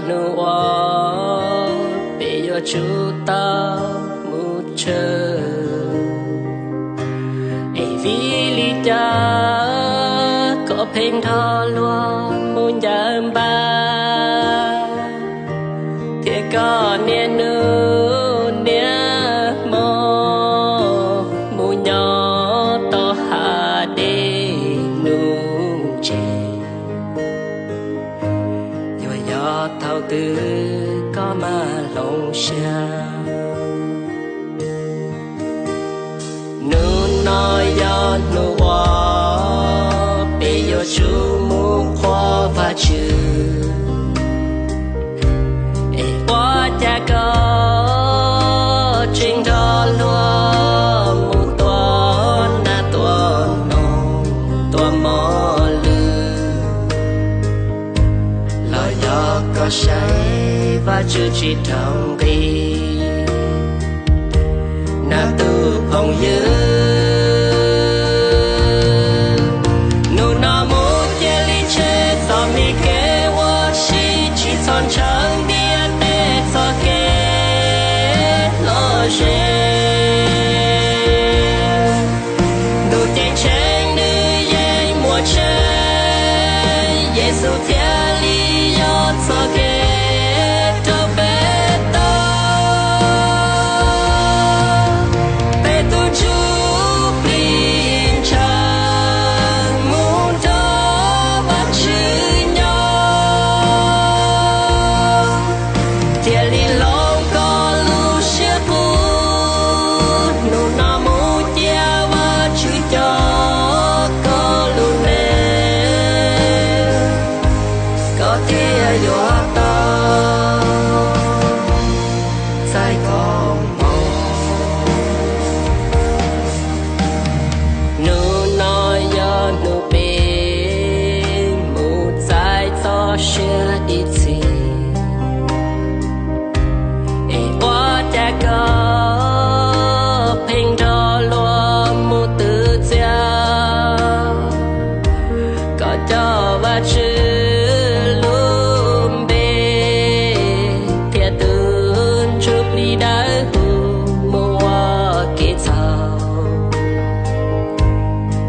Hnub uas peb yuav tsum tau mus tsev, es vim li cas koj pheej nrog luag mus ncawg npab, thiab koj niaj hnub niaj hmo mus nyob tom hav dej nuj ntseg. Yuav yog thaum twg koj mam hloov siab? Hnub no yog hnub uas peb yuav tsum mus qhuas Vajtswv, es ua cas koj tseem nrog luag mus tua nas tua noog tua mos lwj? Los yog koj saib Vajtswv tsis raug nqi? Nas tus phooj ywg, hnub no mus cia li tshem txoj me kev ua si, tsis txhob ntshaw ntiaj teb txoj kev lom zem. Ntuj ceeb tsheej nws yeej muaj tseeb, Yexus thiaj li yog txoj kev rau peb tau. Peb tus ntsuj plig ntshaw mus nrog Vajtswv nyob, thiaj li hloov koj lub siab qub. Hnub no mus cia Vajtswv coj koj lub neej, koj thiaj yuav tau txais koob hmoov. Hnub no yog hnub peb mus txais txoj sia ib txhis, es ua cas koj pheej nrog luag mus twv txiaj? Koj coj Vajtswv lub npe thiab tus ntsuj plig dawb huv mus ua kev txhaum.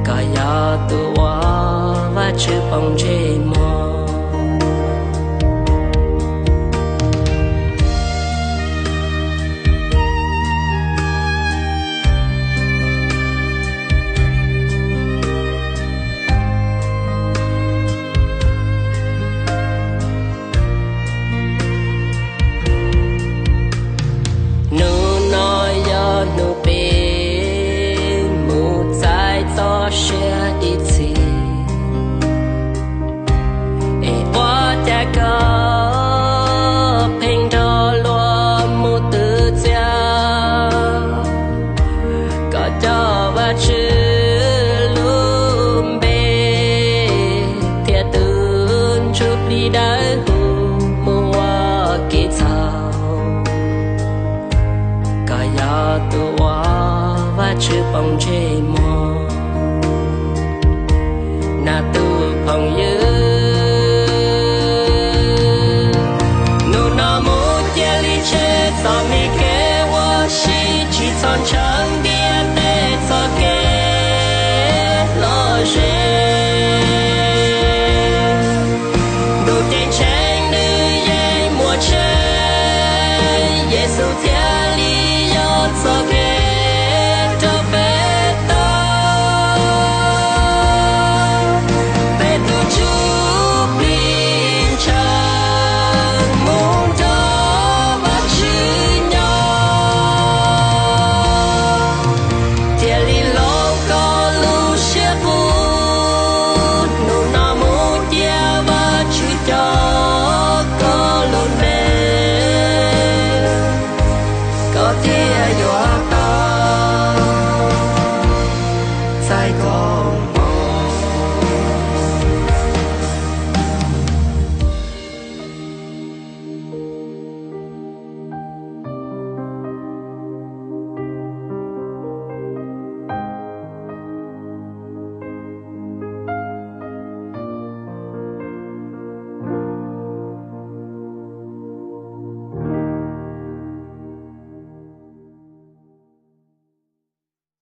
Koj yog tus uas Vajtswv poob ntsej muag. Hnub no yog hnub peb mus txais txoj sia ib txhis, es ua cas koj pheej nrog luag mus twv txiaj? Koj coj Vajtswv lub npe thiab tus ntsuj plig dawb huv mus ua kev txhaum. Koj yog tus uas Vajtswv poob ntsej muag. Nas